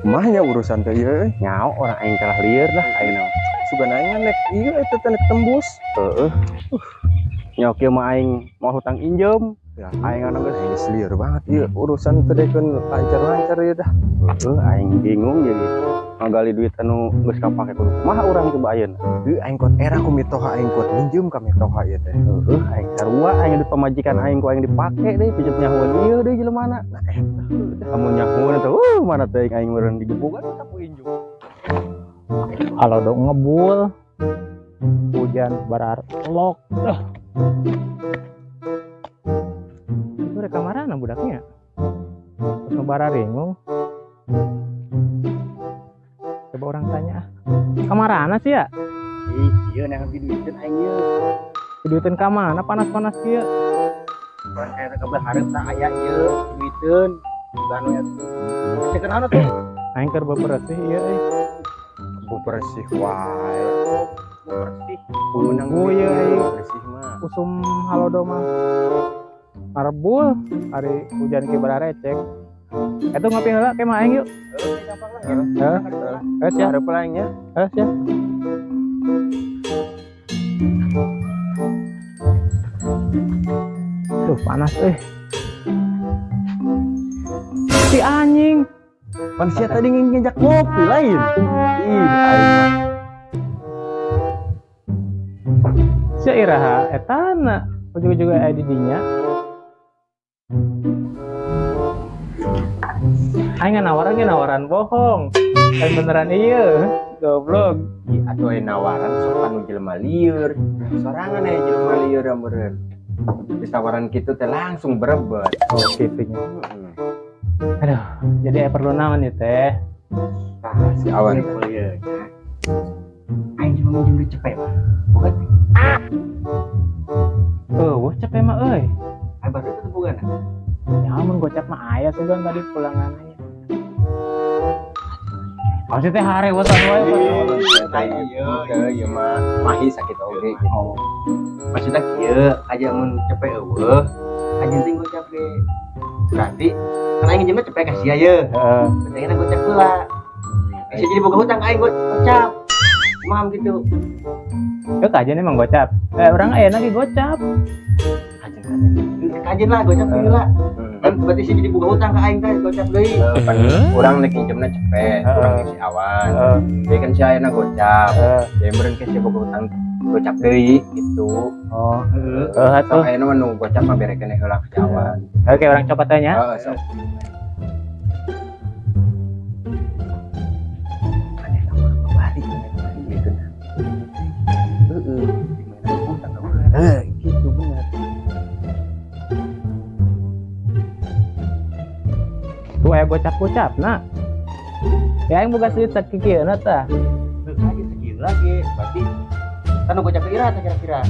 Kumaha nya urusan teh ieu euy? Nyaho orang aing kalah lieur lah aing mah. Sugan aing nek ieu eta teh nek tembus. Heeh. Nya kieu mah aing mau hutang injem. Ya, aing anu geus geus lieur banget ieu urusan teh dekeun lancar-lancar ieu dah. Heeh, aing bingung jadi ngagali duit anu geus kapake kudu kumaha urang coba ayeuna. Heuh, aing kuat era ku mitoha aing kuat minjem ka mitoha ieu teh. Heeh, aing sarua aing duit pamajikan aing ku aing dipake deui pijet nyahueun ieu deui jelemana. Nah eta lamun nyahueun teh mana teh aing meureun digebukan sapu injuk. Kalau dong ngebul hujan bararlok. Itu rek kamarana budaknya. Terus ngebararingung. Coba orang tanya ah. Kamarana sih ya? Ih, ieu nang diduiteun aing ieu. Diduiteun ka mana panas-panas kieu? Urang aya ka hareup tah aya ieu duiteun. Banu eta. Cek naon tuh? Aing keur beberesih ieu euy. Beberesih wae. Beberesih. Menang ieu euy. Beberesih mah. Usum halodo mah. Marbul hari hujan ki bararecek. Eta ngopi heula ke mah aing yuk. Heuh, gampang lah. Heeh. Heeh, siap. Hareup lah aing nya. Heeh, siap. Duh, panas euy. Si anjing. Pan sia tadi ngejak ngopi lain. Ih, aing mah. Sia iraha etana ujug-ujug aya di dinya. Aing nawaran ge nawaran bohong. Lain beneran ieu, goblok. Ih, atuh aya nawaran sok anu jelema lieur. Sorangan aya jelema lieur meureun. Ditawaran kitu teh langsung berebet. Oh, kitu nya. Heeh. Aduh, jadi aya perlu naon ieu teh? Tah, si awan ieu. Aing cuma minjem duit cepet mah. Bukan. Eueuh, cepet mah euy. Aing baru itu bukan. Ya mun gocap mah aya sugan tadi pulangan aya. Maksudnya harewotan wae. Ieu ieu mah mahi sakit oge gitu. Oh. Maksudnya kieu aja mun cepet eueuh, aja teh gocap ge. Berarti kan aing nginjemna cepet ka sia ye. Heeh. Berarti aing gocap heula. Bisa jadi boga hutang aing gocap. Kumaha gitu. Heuh kajen emang gocap. Urang ayeuna ge gocap. Kajen-kajen. Kajen lah gocap heula. Kan berarti sih jadi boga hutang ka aing teh gocap deui. Pan urang nek nginjemna cepet, urang si awan. Deui kan si ayeuna gocap. Jadi meureun ke si boga hutang gocap deui gitu. Oh. Heeh. Heeh atuh. Sok ayeuna mah nu gocap mah bere keneh heula ka si awan. Oke, urang copot teh nya. Heeh, sok. Aneh lamun balik gitu nah. Heeh, dimana hutang ka urang. Heuh, gitu bener. Tuh aya gocap-gocap nah. Ya aing boga duit sakikieuna tah. Heuh, kajen sakieu lagi. Berarti kan nu gocap ira teh kira-kira.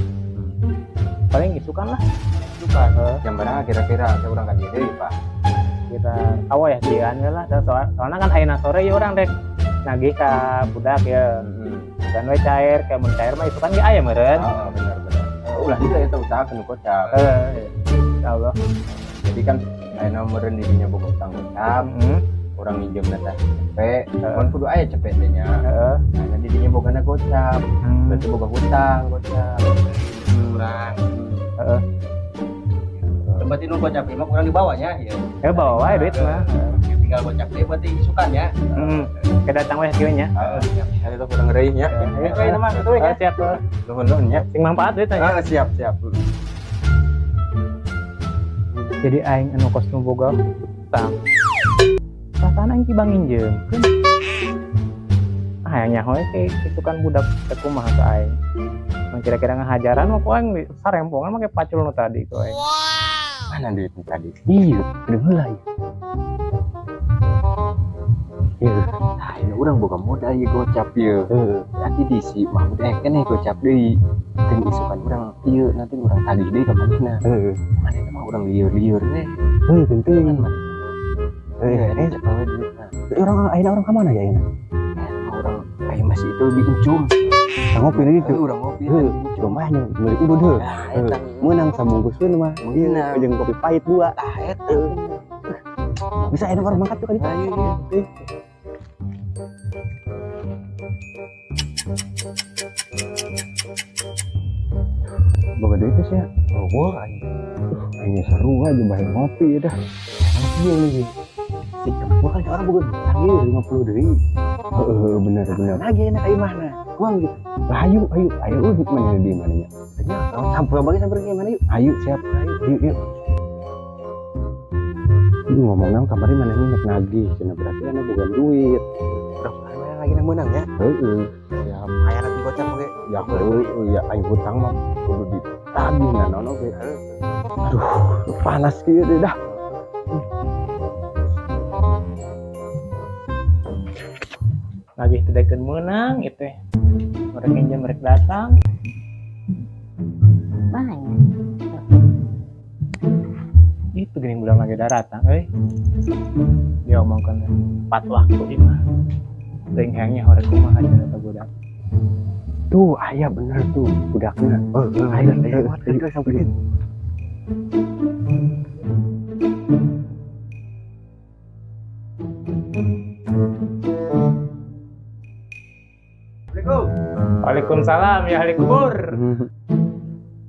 Paling isukan lah. Isukan. Heeh. Jam berapa kira-kira teh urang ka dieu deui, Pak? Kita awa ya kieuan we lah. Soalna kan ayeuna sore ieu urang rek nagih ka budak ya. Heeh. Bukan we cair, kayak mun cair mah isukan ge aya meureun. Heeh, bener bener. Ulah juga eta usahakeun nu gocap. Heeh. Insyaallah. Jadi kan ayeuna meureun dirinya boga utang gocap, urang minjemna teh cepet, mun kudu aya cepet teh nya. Heeh. Nah, dirinya bogana gocap, berarti boga hutang gocap. Kurang. Heeh. Berarti nu gocap mah kurang dibawanya ya. Bawa wae duit mah. Tinggal gocap deui berarti isukan ya. Heeh. Kedatang we kieu nya. Heeh, siap. Ayo tuh kurang ngeri nya. Ayo mah kitu nya. Siap. Nuhun nuhun nya. Sing manfaat duit nya. Heeh, siap siap. Jadi aing anu kos nu boga hutang. Perasaan aing tibang nginjeumkeun. Ah, hayang nyaho we kitu kan budak teh kumaha ka aing. Mun kira-kira ngahajaran mah ku aing sarempongan make pacul nu tadi ku aing. Mana duit nu tadi? Iya, udah heula ieu. Ieu, tah ieu urang boga modal ieu gocap ieu. Heeh. Berarti di si Mahmud keneh gocap deui. Keun isukan urang ieu nanti urang tagih deui ka manehna. Heeh. Manehna mah urang lieur-lieur we. Heuh, tentu. Heeh, cepet we duitna. Urang ayeuna urang ka mana ya ayeuna? Urang aya masih itu di incum. Urang ngopi deui itu. Urang ngopi Heuh, lumayan meuli udud heuh. Nah, eta Meunang sabungkus we mah. Meunang. Jeung kopi pahit dua. Tah eta. Bisa ayeuna urang mangkat tuh ka ditu. Ayo, iya. Boga duit teh sia. Oh, aing. Aing seru aja bae ngopi dah. Emang kieu nih. Si kempul kan orang boga lagi 50 deui. Heeh, bener bener. Lagi enak ka imahna. Kuang gitu. Lah ayo ayo ayo mana di mananya? Tanya, sampai bagi sampai ke mana yuk? Ayo siap. Ayo yuk yuk. Ini ngomongnya kamari mana nih nek nagih cenah berarti ana boga duit. Berapa lagi nang meunang ya? Heeh. Siap. Aya lagi gocap oge. Ya heueuh ya aing hutang mah kudu ditagih na naon oge. Aduh, panas kieu deh dah. Nagih teh daekeun meunang ieu teh. Mereka minjem mereka datang. Banyak. Itu gini bulan lagi daratang euy. Dia omongkeun tepat waktu ieu mah. Teuing hayangnya hore kumaha cenah eta budak. Tuh aya bener tuh budakna. Heeh, Ayo, ayo, ayo, ayo, samperin. Assalamualaikum. Waalaikumsalam ya ahli kubur.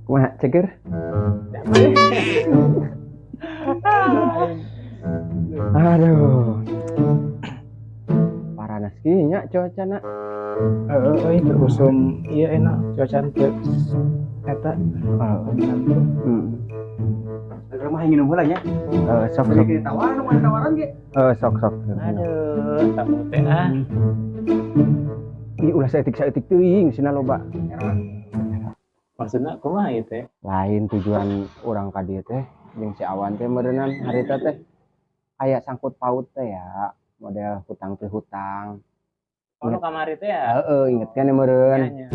Kumaha ceger? Aduh. Paranas kieu nya cuacana. Heeh euy terusum ieu enak cuaca teu eta. Heeh. Rumah yang minum heula nya. Sok sok. Tawaran, mau tawaran ge. Sok sok. Aduh, tamu teh ah. Ih ulah saeutik-saeutik teuing sina loba. Maksudna kumaha ieu teh? Lain tujuan urang ka dieu teh jeung si Awan teh meureunnan harita teh aya sangkut paut teh ya, model hutang teh hutang. Oh, nu kamari teh ya? Heeh, inget kan meureun. Nya.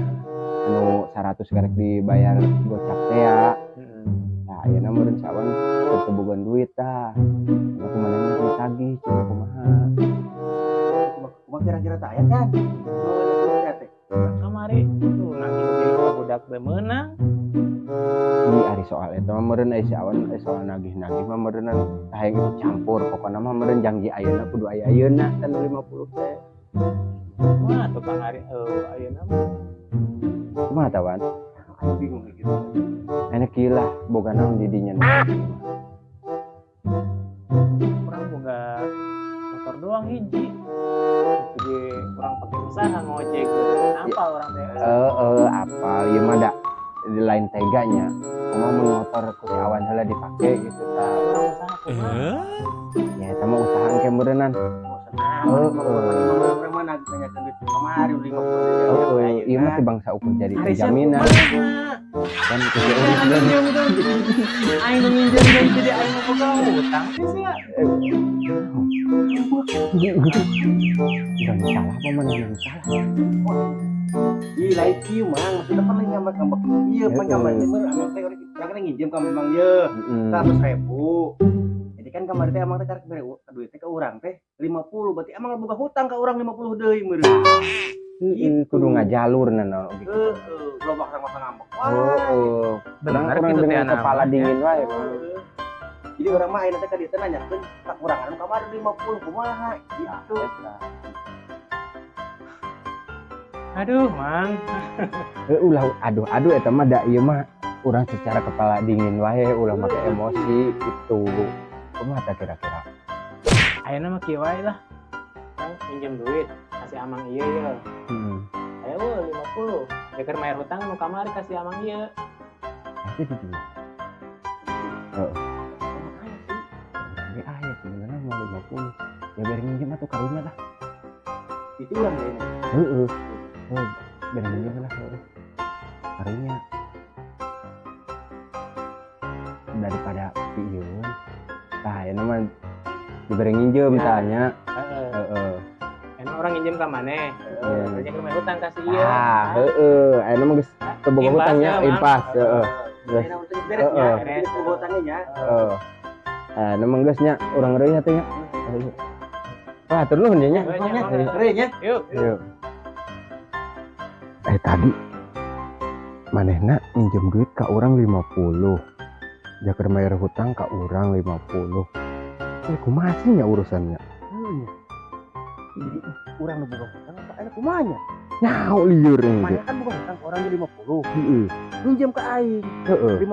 Anu 100 karek dibayar gocap teh ya. Heeh. Nah, ayeuna meureun si Awan teu boga duit tah. Anu kumaha ditagih cenah kumaha. Kumaha kira-kira teh aya kan? Kamari tuh nagih deui ka budak teh meunang. Ini ari soal eta mah meureun ai si Awan soal nagih-nagih mah meureunnan tah hayang ikut campur pokona mah meureun janji ayeuna kudu aya ayeuna teh nu 50 teh. Kumaha tuh kamari eueuh ayeuna mah. Kumaha tah Wan? Aing bingung gitu. Enak kieu lah boga naon di dinya. Urang boga motor doang hiji. Jadi urang pakai usaha ngojek. Apal urang teh. Heeh, apal ieu mah da di lain teganya. Kumaha mun motor ku si Awan heula dipake gitu tah. Urang usaha kumaha? Ya eta mah usaha engke meureunnan. Heeh. Urang mah nanyakeun duit kamari 50. Heeh, ieu mah teh bangsa ukur jadi jaminan. Kan ku si Awan Aing nu minjem deui jadi aing nu boga hutang sih sia. Jangan salah apa mana yang salah. Ih, lain kieu mang, maksudna pan lain ngambek-ngambek. Ieu pan kamari teh meureun teh urang teh nginjem ka Mang ye 100.000. Jadi kan kamari teh amang teh karek mere duit teh ka urang teh 50, berarti amang boga hutang ka urang 50 deui meureun. Heeh, kudu ngajalur na naon oge. Heeh, loba sama ngambek. Heeh. Bener Urang kitu teh dengan kepala dingin wae. Jadi urang mah ayeuna teh ka dieu teh nanyakeun kakurangan kamari 50 kumaha gitu. Aduh, Mang. Ulah aduh eta mah da ieu mah urang secara kepala dingin wae ulah make emosi gitu. Kumaha tah kira-kira? Ayeuna mah kieu wae lah. Urang minjem duit kasih amang ieu ye. Ayo 50. Deker bayar hutang nu kamari kasih amang ieu. Pasti di dieu. Heeh. Ini aya sebenarnya mau 50. Ya biar minjem atuh karunya lah. Itu urang lain. Heeh. Oh, biar minjem lah heeh. Karunya. Daripada pieu. Tah ayeuna mah dibere nginjem tah nya. Heeh. Heeh. Emang orang nginjem ka maneh? Heeh. Kerja ke hutang kasih ieu. Ah, heeh. Ayeuna mah geus teu boga hutang nya, impas, heeh. Beres nya, beres boga hutangnya nya. Heeh. Ayeuna mah geus nya urang reuy atuh nya. Wah, atur nuhun nya. Reuy nya. Yuk. Yuk. Tadi manehna minjem duit ka urang 50. Jaker bayar hutang ka urang 50. Kumaha sih nya urusannya? Jadi urang nu boga hutang apa aya kumaha nya? Nyaho lieur ini. Mana kan bukan hutang ke orang 50. Heeh. Minjem ke aing 50.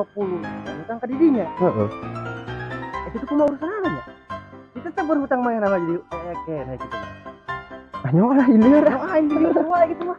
Hutang ke didinya. Heeh. Itu kumaha urusan nya? Kita tetap berhutang mah nama jadi kayak gitu. Ah, nyaho lah lieur. Aing jadi wae gitu mah.